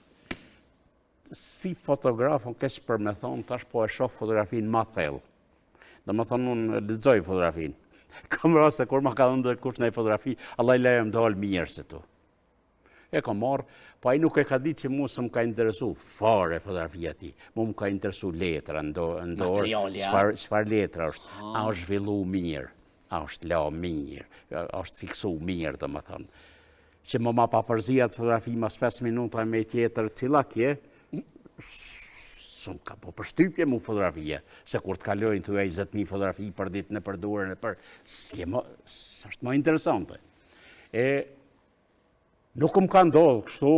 Si fotograf, unë keq për me thonë, tash po e shoh fotografinë ma thellë. Domethonë, unë lexoj fotografinë. Kam raste kur ma ka dhënë dikush një fotografi, Allah i lejem dalë mirë se tu. E kam marrë, po ai nuk e ka ditë që mu s'më ka interesu fare fotografia e tij. Mu më ka interesu letra në dorë, çfarë letra është, a është zhvillu mirë. A është la mirë, a është fiksu mirë, domethonë. Që më ma pa përzi atë fotografi mas 5 minuta me tjetër, cila kje, s'më ka bo përshtypje mu fotografia, se kur të kalojnë të 20.000 fotografi për ditë në përdurën e për, si e më, s'është më interesante. E, nuk më ka ndodhë kështu,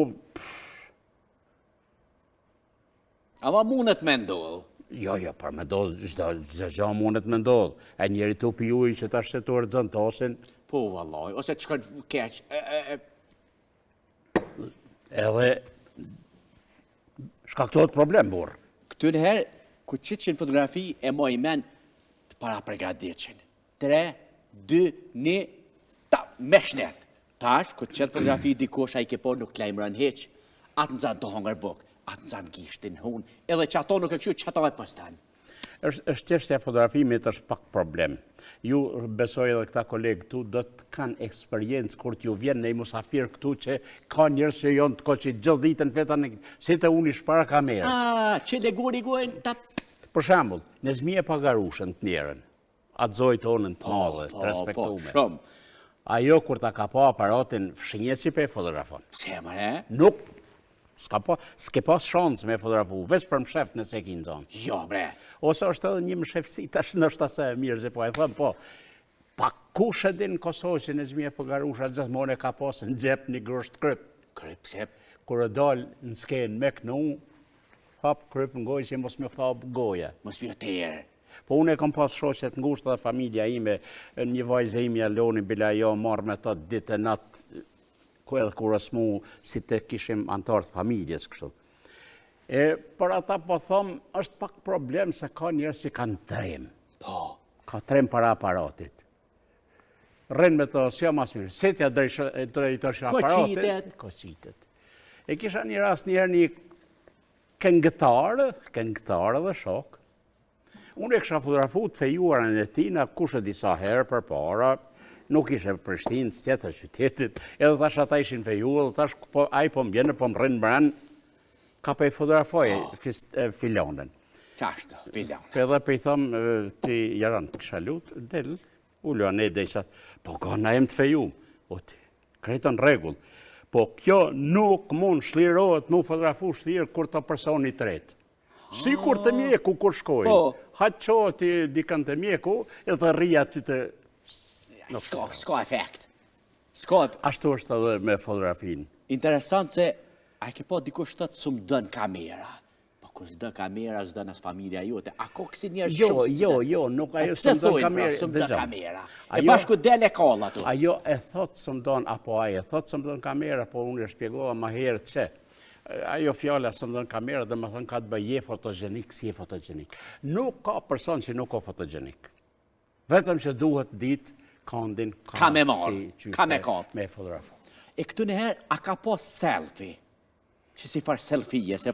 Ama mundet me ndodhë? Jo, jo, për me ndodhë, çdo gjë mundet me ndodhë. E njeri tu pi ujë që tash tu e rrëzon tasin. Po, vallaj, ose të shkon keq, e, e, e... Edhe shkaktohet problem, burrë. Këty në herë, ku qitshin fotografi e maj men të parapregaditshën. 3, 2, 1, ta, me shnet. Tash, kur të qet fotografi dikush, ai ke po nuk të lajmëron hiç. Atë nxan tu hongër bukë, atë nxan gishtin n'hun, edhe qato nuk e kqyr, qato e poston. Është është çështja e fotografimit është pak problem. Ju besoj edhe këta kolegë këtu do të kanë eksperiencë kur t'ju vjen një musafir këtu që ka njerëz që janë të koqit gjithë ditën feta në si të unë ish para kamerës. Ah, që le guri gojën ta Për shembull, Nezmije Pagarushën të njerën, atë zojë tonën të madhe, të po, po, respektume. Shumë. Ajo kur ta ka pa aparatin, fshihet që pe fotografon. Pse, more? Nuk, s'ka pa, s'ke pas shansë me fotografu, veç për msheft nëse e ki nxonë. Jo, bre. Ose është edhe një mshefsi, tash ndoshta s'e mirë, se po e them, po, pa kush e din në Kosovë që Nexhmije Pogarusha gjithmonë e ka pasë në xhep një grusht kryp. Kryp, pse? Kur e dalë në skenë me knu, hap kryp në gojë që mos me thap goja. Mos me tërë. Po unë e kam pas shoqe të ngushtë dhe familja ime, një vajzë ime Aloni, bile ajo marrë me të ditë e natë, ku edhe kur osmu, si të kishim anëtarë të familjes, kështu. E për ata po thom, është pak problem se ka njerëz që kanë trem. Po. Ka trem para aparatit. Rrin me të, si jam asë mirë, se t'ja drejtosh aparatit. Koqitet. Koqitet. E kisha një rast njëherë një këngëtar, këngëtar edhe shok, Unë e kisha fotografu të fejuarën e tina, kush e di sa herë përpara, nuk ishe Prishtinë, tjetër qytetit, edhe tash ata ishin feju, edhe tash po, ai po më bjen, po më rrin mren, ka pe fotografoj oh. filonen. Qashtu, filonen. Edhe pe i thom, ti jaran, të kisha lut, del, ulu anej dhe i po ka na jem të feju, o ti, krejt në rregull, po kjo nuk mund shlirohet, mu fotografu shlirë kur të personi tretë. Sikur te mjeku kur shkojnë. Po. Hajt çohet ti dikën te mjeku edhe rri aty të... S'ka, s'ka efekt. S'ka efekt. Ashtu është edhe me fotografinë. Interesant se, a ke pa dikush thotë s'më don kamera. Po kur s'do kamera, s'don as familja jote. A ka kësi njerëz jo, shumë Jo, jo, nuk ajo s'më don pra, kamera. Pse s'më don kamera? E bashku del e kall ato. Ajo e thot s'më don, apo ai e thot s'më don kamera, po unë e shpjegova ma herët që Ajo fjala s'më don kamera, domethënë ka të bëjë je fotogjenik, s'je fotogjenik. Nuk ka person që nuk ka fotogjenik. Vetëm që duhet ditë kandin, ka, ka me marrë, si, ka me kap. Me fotografu. E këtu njëherë, a ka pas selfie? Që si farë selfie, se...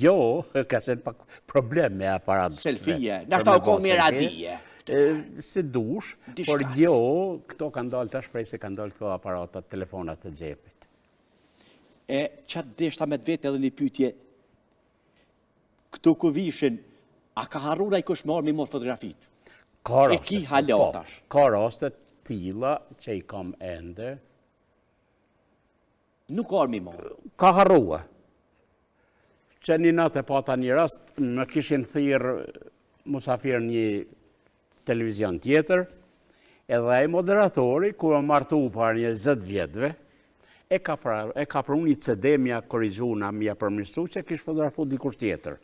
Jo, ka qenë pak problem me aparat. Selfie, nashta u ko mirë adije. Si dush, por jo, këto kanë dalë tash prej se kanë dalë këto aparatat, telefonat të xhepit. E qatë deshta me të vetë edhe një pytje, këtu ku vishin, a ka harru najkush me ardhë me i marrë fotografit? Ka raste. E ki hala po, tash? Ka raste tilla që i kam ende. Nuk ka ardhë me i marrë? Ka harrua. Që një natë e pata një rast, më kishin thirrë musafir një televizion tjetër, edhe ai moderatori, kur u martu para një 20 vjetëve, e ka, pra, e ka pru një CD m'ja korrigju, na m'ja përmirësu, që kish fotografu dikush tjetër.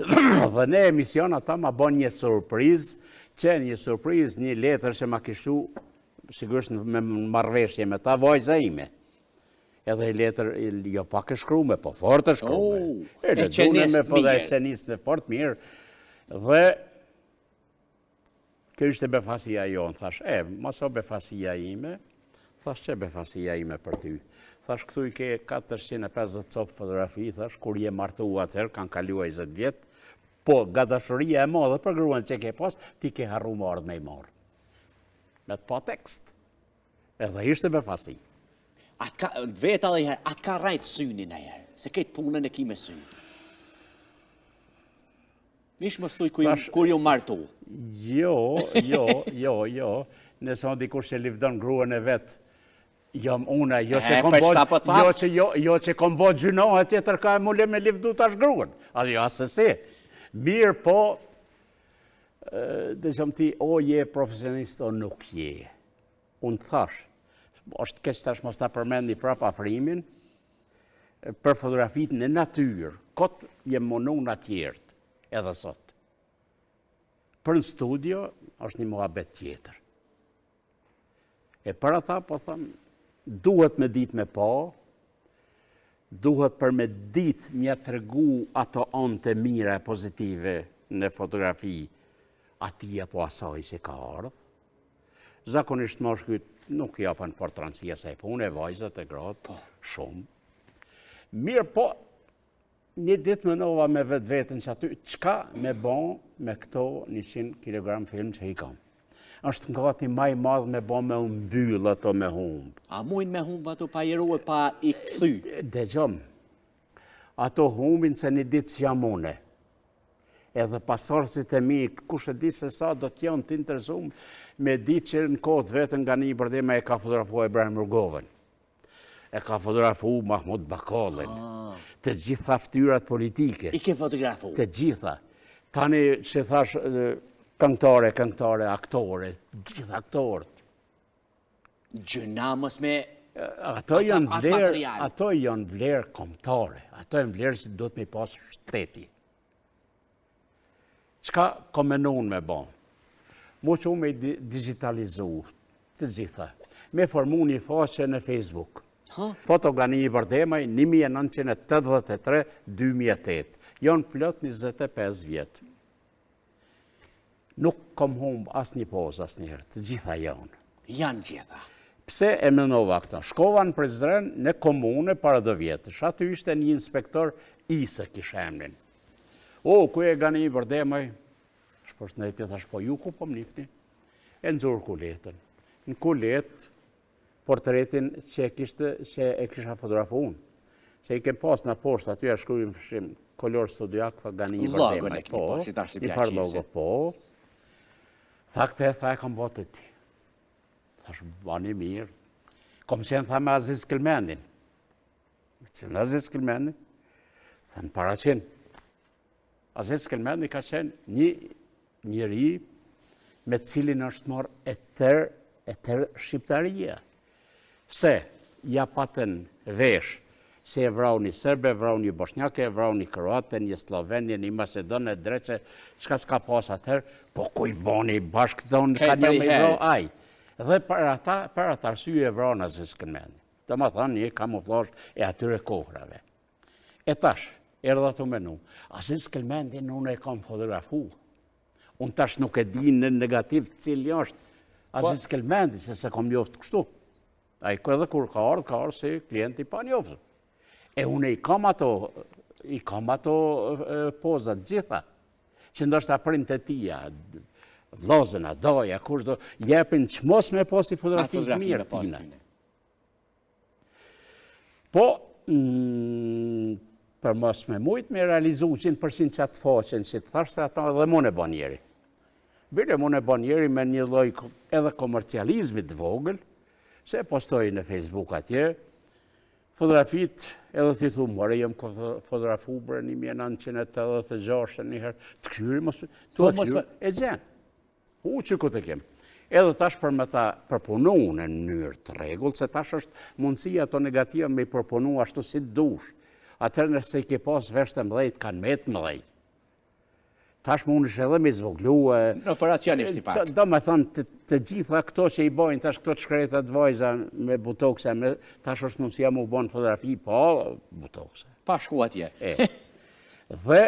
Dhe në emision ata ma bon një surprizë, që një surprizë, një letër që ma kish çu, sigurisht me marrëveshje me ta vajza ime. Edhe letër, jo pak e shkrume, po fort e shkrume. Oh, e qenis me po dhe e qenis në fort mirë. Dhe kjo ishte befasia jonë, thash, e, mos o befasia ime, thash, qe befasia ime për ty. Thash, këtu i ke 450 copë fotografi, thash, kur je martu atëherë, kanë kalua 20 vjet, po nga dashuria e madhe për gruan që ke pas, ti ke harru me ardhë me i marrë. Me të pa tekst. Edhe ishte befasi. Atë ka, veta dhe njëherë, atë ka rrejtë syni njëherë, se këtë punën e ki me syni. Mish mos thuj kur, kur ju martu. Jo, jo, jo, jo, nëse o dikush që livdon gruën e vet, jam une, jo që kom bo, po jo që, jo, jo që kom bo gjynahe tjetër ka e mule me livdu tash gruën. A jo, asesi. Mirë po, dëgjom ti, o je profesionist, o nuk je. Unë të thash, është keq tash mos ta përmendi prap Afrimin, për fotografitë në natyrë, kot jem munu na tjerët, edhe sot. Për në studio, është një muhabet tjetër. E për ata, po them, duhet me ditë me pa, duhet për me ditë m'ja tregu ato anë të mira e pozitive në fotografi, atij apo asaj që ka ardhë, Zakonisht meshkujt nuk i japin fort rëndësi asaj pune, vajzat e gratë, po. shumë. Mirë po, një ditë menova me vetveten që aty, çka me bo me këto 100 kg film që i kam. është ngati ma i madh me bo me u mbyll ato me humb. A mujnë me humb ato pa i ru e pa i kthy? Dëgjom, ato humbin se një ditë s'jam une. Edhe pasardhësit e mi, kush e di se sa do të janë të interesum me ditë që në kohë të vetën Gani Ibërdemaj e ka fotografu Ibrahim Rugovën. E ka fotografu Mahmut Bakollin. Ah. Të gjitha ftyrat politike. I ke fotografu? Të gjitha. Tani që thash këngëtare, këngëtare, aktore, gjithë aktorët. Gjynah mos me ato janë vlerë, ato janë vlerë kombëtare, ato janë vlerë që duhet me i pas shteti. Çka kom menu unë me bo? M'u çu me i digitalizu të gjitha. Me formu një faqe në Facebook. Foto Gani Ibërdemaj, 1983-2008. Janë plot 25 vjet. Nuk kom humb asnjë pozë asnjëherë, të gjitha janë. Janë gjitha. Pse e menova këta? Shkova në Prizren në komunë para do vjetësh. Aty ishte një inspektor Isë kish emrin. O, ku je Gani Ibërdemaj? Shpërshneti, thash, po ju ku po më njifni? E nxur kuletën. Në kuletë, portretin që e kishte, që e kisha fotografu unë. Se i kem pas në poshtë, aty e shkrujmë fshim, kolor studiak, fa Gani Ibërdemaj. Po, po, si tash si farë logo, po. Tha këte, tha e kam bo të ti. Thash, bani mirë. Kom qenë, tha me Aziz Kelmendin. Me qenë Aziz Kelmendin. Tha në Paraqin. Aziz Kelmendi ka qenë një njeri me cilin është marrë e tërë, e tërë shqiptaria. Se, ja patën vesh, se e vrau një serb, e vrau një boshnjak, e vrau një kroat, një slloven, një maqedon, e dreqe, çka s'ka pas atëherë, po ku i boni bashkë thonë, ka një me vrau ai. Dhe për ata, për atë arsye e vranë Aziz Kelmendin. Domethënë, një kamuflazh e atyre kohrave. E tash, erdha tu menu, Aziz Kelmendin unë e kam fotografu. Unë tash nuk e di në negativ cili është po- Aziz Kelmendi, se s'e kom njoftë kështu. Ai edhe kur ka ardhë, ka ardhë si klient i panjoftë. E unë i kam ato, i kam ato pozat gjitha, që ndoshta prindët e tija, vllazën, daja, kush do, jepin që mos me pas ni fotografi të mirë tina. Po, mm, për mos me mujtë me realizu 100% qatë faqen që të thashë se ata edhe mund e bon njeri. Bile mund e bon njeri me një lloj edhe komercializmit të vogël, se e postoj në Facebook atje, fotografit edhe ti thu, more jam fotografu bre 1986 një herë, të kqyri, mos, të po, kqyri, e gjen. U që ku të kem. Edhe tash për me ta përpunu në mënyrë të rregullt, se tash është mundësia ato negativa me i përpunu ashtu si të dush. Atëherë nëse i ke pas veshët e mëdhej, kanë met mëdhej. Tash mundesh edhe me zvoglu. Në operacion ishte pak. Do me thënë, të, të gjitha këto që i bojnë, tash këto të shkretat vajza me botokse, me, tash është mundësia me u bo fotografi pa botokse. Pa shku atje. E. Dhe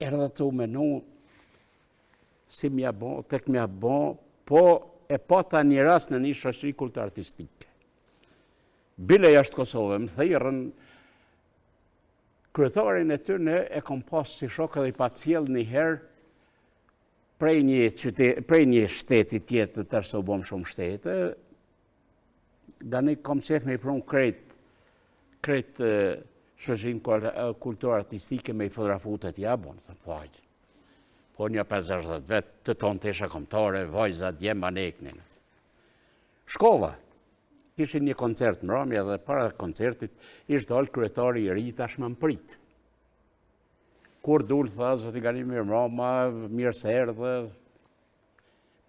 Erdha tu menu si m'ja bo, tek m'ja bo, po e pata një rast në një shoqëri kulturartistike. Bile jashtë Kosove, më thirrën, kryetarin e tyne e kom pas si shok edhe i pat sjell një herë prej një, qyte, prej një shteti tjetër të tërë se u bom shumë shtete, Gani kom qef me i pru krejt, krejt shoqërinë kulturartistike me i fotografu të t'ja bon, të po hajde. Po një 50 vetë, të tonë tesha kombëtare, vajza, djem, aneknin. Shkova, kishin një koncert mramje dhe para koncertit, ish dalë kryetari i ri tashmë më prit. Kur dul, tha, zoti Gani mirëmrama, mirë se erdhe,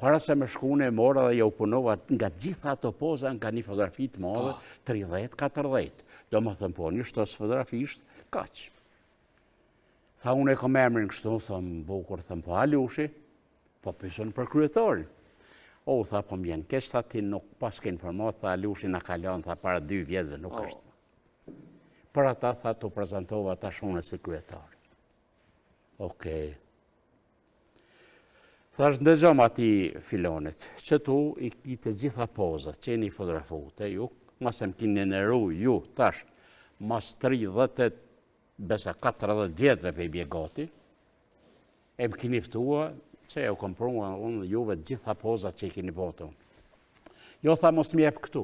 Para se me shku unë e mora dhe jau punova nga gjitha ato poza nga një fotografi të madhe, 30-40. Do më thënë po, një shtos fotografish, kaq. Tha unë e kom emrin kështu, thëmë bukur, thëmë po Alushi, po pysën për kryetorin. O, tha, po më vjen keq, tha ti nuk paske informat, tha Alushi na ka lanë, tha para dy vjetëve nuk oh. është. Për ata, tha, t'u prezantova tash unë si kryetar. Okej. Thash ndëgjom atij filonit, qëtu i ki të gjitha pozat, që jeni fotografu të ju, mos e më kini neru ju, tash, mas 30 e besa 40 vjetëve pe i bje gati, e më kini ftua, që e u kom pru unë juve të gjitha pozat që i kini bo të unë. Jo, tha, mos më jep këtu.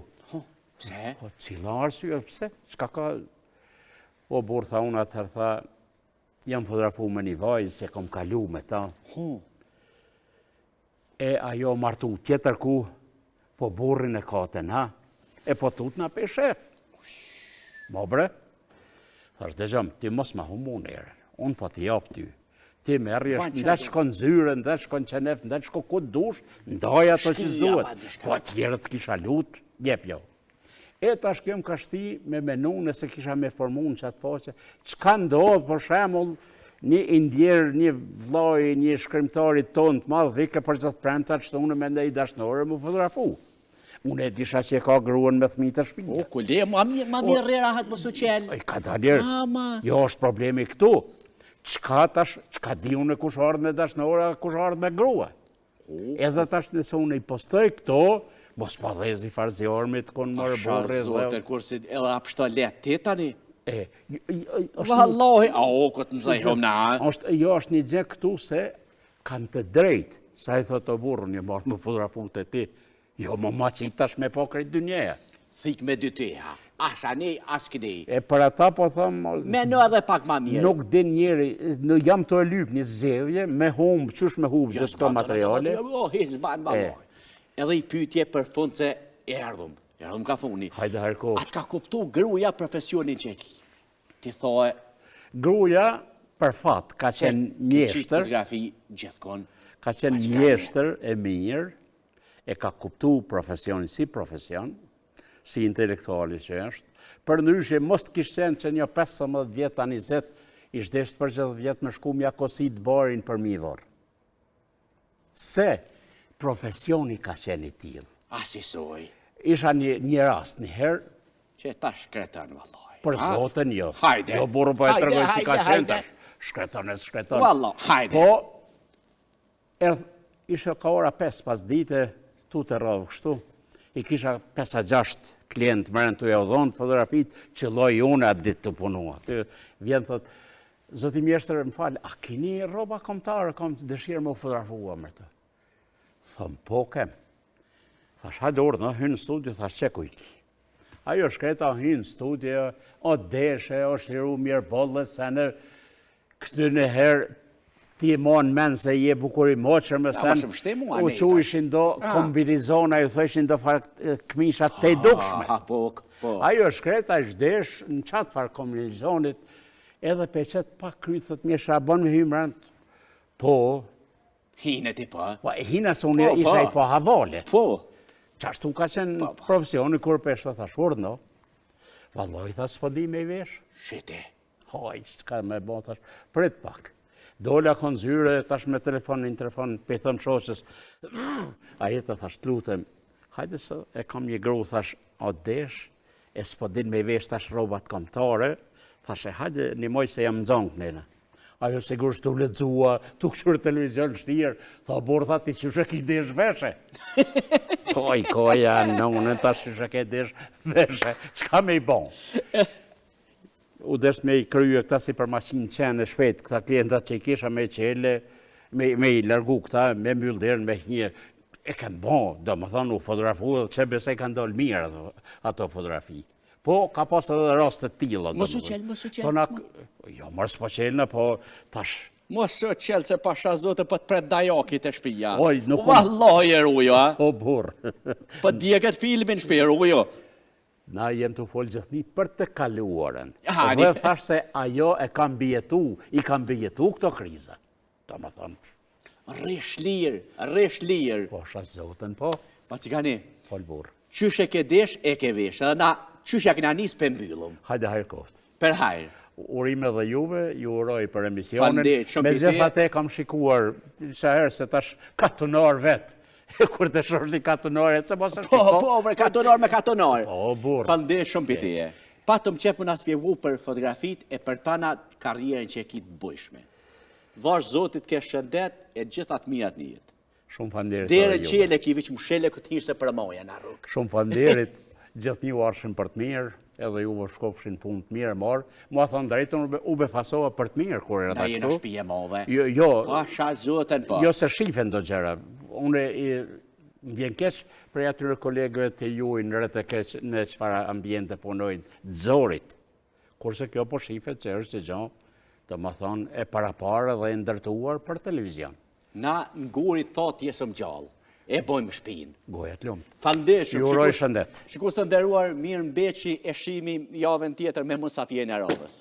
Pse? Po, cila arsye, pse? Çka ka? O, burrë, tha unë atëherë, tha, Jam fotografu me një vajzë se kom kalu me ta. Hu. E ajo martu tjetër ku, po burrin e ka te na, e po tutna pe shef. Mo bre, thash dëgjom, ti mos ma humb nerën, unë po t'i jap ty. Ti merri është, nda shkon zyre, nda shkon qenef, nda shkon ku dush, ndaj ato që s'duhet. Po tjerët kisha lut, jep jo. E tash kjo më ka shti me menu nëse kisha me formu në qatë faqe, çka ndodhë për shembull një i ndjerë, një vllai, një shkrimtarit tonë të madh, vike për gjithë premta që unë me ndej dashnore mu fotografu. Unë e disha që e ka gruën me thmi te shpia. O, ku le, ma mirë rri rahat mos u çel. E ka daljer. Jo, është problemi këtu. Çka tash, çka di unë kush ardhë me dashnore, kush ardhë me grua. Edhe tash nëse unë i postoj këto, mos pa dhezi farë zjarmi të konë mërë burri dhe... Zotë, kurse edhe a pështo letë ti tani? E, Vallahi, a o, këtë në zajhom në a? Është, jo, është një gjë këtu se kanë të drejtë, sa i thotë o burrë, një marrë me fotografu të ti, Jo, më ma që i tash me po krejt dynjeja. Thik me dy teha, as anej, as kënej. E për ata po thëmë... Meno edhe pak ma mirë. Nuk din njeri, në jam tu e lypë një zgjedhje, me humbë, qysh me humbë jo, gjithë këto materiale. Jo, hiç s'ban, ma Edhe i pytje për fund se erdhëm, erdhëm ka funi. Hajde, harko. A të ka kuptu gruja profesionin që e ki? Ti thoe... Gruja, për fat, ka qenë mjeshtër. Fotografi gjithkon. Ka qenë mjeshtër e mirë, e ka kuptu profesionin si profesion, si intelektuali që është, përndryshe mos të kish qenë që një 15 vjet a 20, ish desht për gjithë vjet me shku m'ja kosit barin përmi vorr. Se profesioni ka qenë i tillë. Asisoj. Isha një, një rast një herë, Që ta shkreton, vallaj. Për zotën, jo. Hajde. Jo, burrë po e tregoj si ka qenë tash. Shkreton e shkreton. Valla, hajde. Po, Erdh, ishe ka ora 5 pas dite, tu të rrodhë kështu, i kisha 5 a 6 klientë mrena tu jau dhonë fotografit, qëlloj unë atë ditë tu punu. Aty vjen thot, zoti mjeshtër, më falë, a kini rroba kombëtare, kam dëshirë me u fotografua me të. Thom, po kem. Thash, hajde urdhno, hyn në studio, thash, qe ku i ki. Ajo shkreta hyn në studio, o deshe, o shliru mirë bolle, se në këtë në herë ti e mon men se je bukur i moqër me sen, u quishin do ah. kombinizona, ju thojshin do farë këmisha të dukshme. Po, po. Ajo shkreta është desh në qatë farë kombinizonit, edhe pe qet pak kryt, thot mjeshtër, a bon me hy mrena, po, Hine ti po. Po, hina se unë po, isha po. i po havale. Po. Qashtu ka qenë po, po. profesioni kur pesha thash, urdhno. Valloj, tha, s'po di me i vesh. Shite. Haj, çka me bo, thash, prit pak. Dola kon zyre, tash me telefon, në telefon, pe thom shoqes. A jetë, thash, të lutem. Hajde se e kam një gru, thash, o desh, e s'po din me i vesh tash rrobat kombëtare, thash, e hajde një moj se jam nxonë kënena. Ajo sigurisht tu lexua, tu kqyrë televizion shtirë, tha burrë, tha ti qysh e ki desh veshe. Koj, koja, në unë tash qysh e ke desh veshe, çka me i bon? U desht me i krye këta si për maqinë qenë e shpejt, këta klientat që i kisha me qele, me, me i largu këta, me mbyllë derën, me një, e kem bo, domethonë, u fotografu dhe që besoj kanë dalë mirë ato, ato fotografi. Po, ka pas edhe raste të tilla. Mos u çel, mos u çel. Po na jo, mos po çelna, po tash Mos u çel se pasha zotë po të pret dajaki te shtëpia. Oj, nuk Vallahi e rujo, a? Po burr. Po djegët filmin në shtëpi, rujo. Na jem tu fol gjithnjë për të kaluarën. Dhe thash se ajo e ka mbijetu, i ka mbijetu këto kriza. Domethonë... Rri shlirë, rri shlirë. Po, pasha zotën, po. Pa cigani? Fol burrë. Qysh e ke desh, e ke vesh. Edhe na, qysh ja kena nis, pe mbyllëm. Hajde, hajr koftë. Për hajr. Urime dhe juve, ju uroj për emisionin. Faleminderit, shumë pite. Megjithatë e kam shikuar, sa herë se tash katunar vetë. Kur të shohësh një katunar, e që mos e po, shiko. Po, po, bre, katunar me katunar. Po, burrë. Faleminderit shumë pite. Patëm qef me na spjegu për fotografitë e për tana karrierën që e ki të bujshme. Dhashtë Zoti të kesh shëndet e gjitha të mirat në jetë. Shumë faleminderit. Derën çel e ki veç mshele kur të hish se përmoja në rrugë. Shumë faleminderit. Gjithnjë ju ardhshin për të mirë, edhe ju shkofshin punë të mirë marë. Mua thonë drejtën, u befasova për të mirë kur erdha këtu. Na je në shtëpi e madhe. Jo, jo. Pasha Zotin po. Jo se shifen do gjëra. Unë i më vjen keq prej atyre kolegëve të juaj në RTK në çfarë ambiente punojnë, zorit. Kurse kjo po shifet që është gjë. Domethonë, e paraparë dhe e ndërtuar për televizion. Na në gurit thotë jesëm gjallë, e bojmë shpinë. Goja të lumtë. Faleminderit shumë. Ju uroj shëndet. Shikues të nderuar, mirë mbeçi e shihmi javën tjetër me musafirin e radhës.